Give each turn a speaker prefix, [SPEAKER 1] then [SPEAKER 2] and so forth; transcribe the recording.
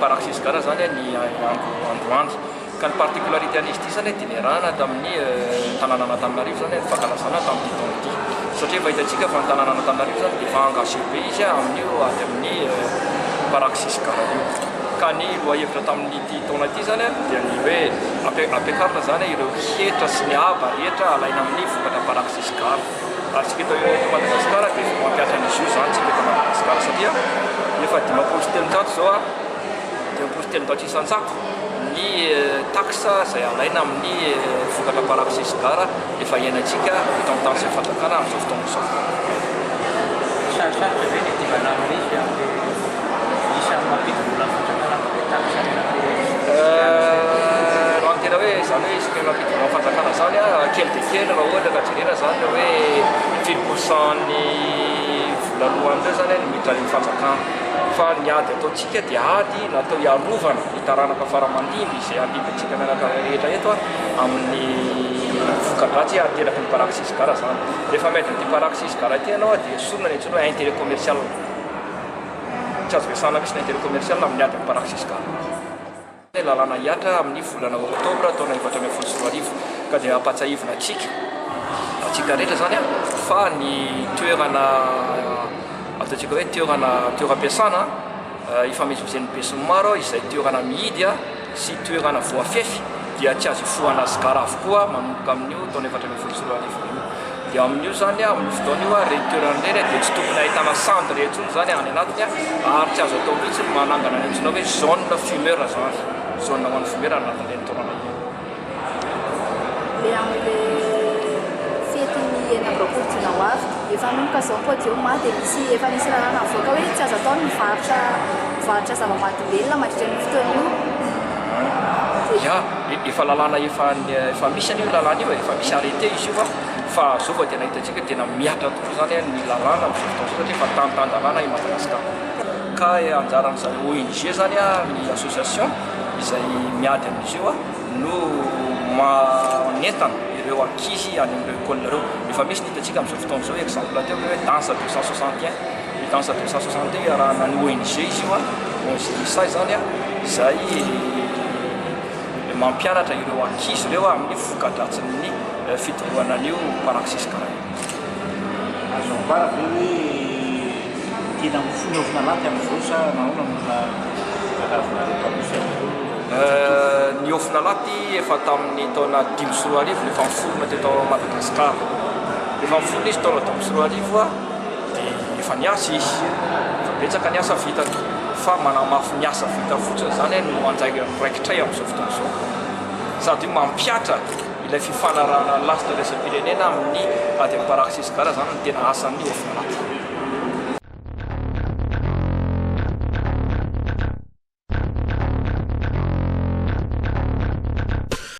[SPEAKER 1] Paraxi Sigara izany ny andro androany. Ka ny particularité an'izy ity izany dia niarahana tamin'ny tanànan'Antananarivo izany ny fankalazana tamin'ity taona ity. Satria efa hitantsika fa ny tanànan'Antananarivo izany dia efa engagé be izy amin'io ady amin'ny Paraxi Sigara io. Ka ny lohahevitra tamin'ity taona ity izany dia ny hoe ampiakarina izany ireo hetra sy ny haba rehetra alaina amin'ny vokatra Paraxi Sigara. Ary tsika eto eto Madagasikara dia efa mampihatra an'izy io izany tsika eto Madagasikara satria efa 350 izao, 350% ny taxe izay alaina amin'ny vokatra paraxi sigara efa iainantsika eto amin'ny tany sy ny fanjakana amin'izao fotoana izao.
[SPEAKER 2] Sarotsarotra ve ny hiadivana amin'izy amin'ilay isan'ny mampidi-bola ny fanjakana amin'ilay taxe amin'ilay sigara izay?
[SPEAKER 1] Raha ny tena hoe izany hoe isaky ny mampidi-bola ny fanjakana izany, kely dia kely raha ohatra ka jerena izany hoe firy pourcent ny vola aloan'ireo izany no miditra any amin'ny fanjakana. Fa ny ady ataontsika dia ady natao hiarovana ny taranaka fara aman-dimby izay handimby antsika mianaka rehetra eto amin'ny voka-dratsy ateraky ny paraxi sigara izany. Rehefa miady amin'ity paraxi sigara ity ianao dia esorina ny antsoina hoe intérêt commercial. Tsy azo resahana mihitsy ny intérêt commercial amin'ny ady amin'ny paraxi sigara. Lalàna hihatra amin'ny volana oktobra taona 2014 ka dia ampahatsiahivina antsika antsika rehetra izany fa ny toerana ataontsika hoe toerana toeram-piasana ifamezivezen'ny besinimaro izay toerana mihidy sy toerana voafefy dia tsy azo ifohana sigara avokoa manomboka amin'io taona 2014 io. Dia amin'io izany, amin'io fotoana io, ireny toerana ireny dia tsy tokony ahitana cendre intsony izany any anatiny ary tsy azo atao mihitsy ny manangana ny antsoina hoe zone fumeur izany, zone ho an'ny fumeur any anatin'ireny toerana ireny.
[SPEAKER 3] Ilay amin'ilay fetin'ny 26 jona ho avy, efa hanomboka izao ny podium dia misy efa nisy lalàna nivoaka hoe tsy azo atao ny mivarotra mivarotra zava-mahadomelina mandritra an'io fotoana io.
[SPEAKER 1] Ya, efa lalàna efa efa misy anie io lalàna io e, efa misy arrêté izy io a, fa zao vao tena hitantsika hoe tena mihatra tokoa zany ny lalàna amin'izao fotoana izao satria efa tany tan-dalàna i Madagasikara. Ka anjaran'izany ONG zany a, ny association izay miady amin'izy io a, no manentana ireo ankizy any amin'ireo école ireo. Efa misy ny hitantsika amin'izao fotoana izao exemple teo hoe danse 261, ny danse 261 iarahana ny ONG izy io a, ONG ISA izany a, izay mampianatra ireo ankizy ireo amin'ny voka-dratsin'ny fidorohana an'io paraxis-gara io.
[SPEAKER 2] Azo ambara ve hoe tena mifono ao Ofnalaty amin'izao sa nahoana no tadiavinareo tamin'io fiainana io?
[SPEAKER 1] Ny Ofnalaty efa tamin'ny taona 2005 no efa niforona teto Madagasikara. Efa niforona izy taona 2005 dia efa niasa izy, efa betsaka ny asa vitany fa manamafy ny asa vita fotsiny izany no anjaira raikitray amin'izao fotoana izao. Sady mampihatra ilay fifanarahana lasitra iraisam-pirenena amin'ny ady amin'ny paraxi sigara izany no tena asan'ny Ofnalaty.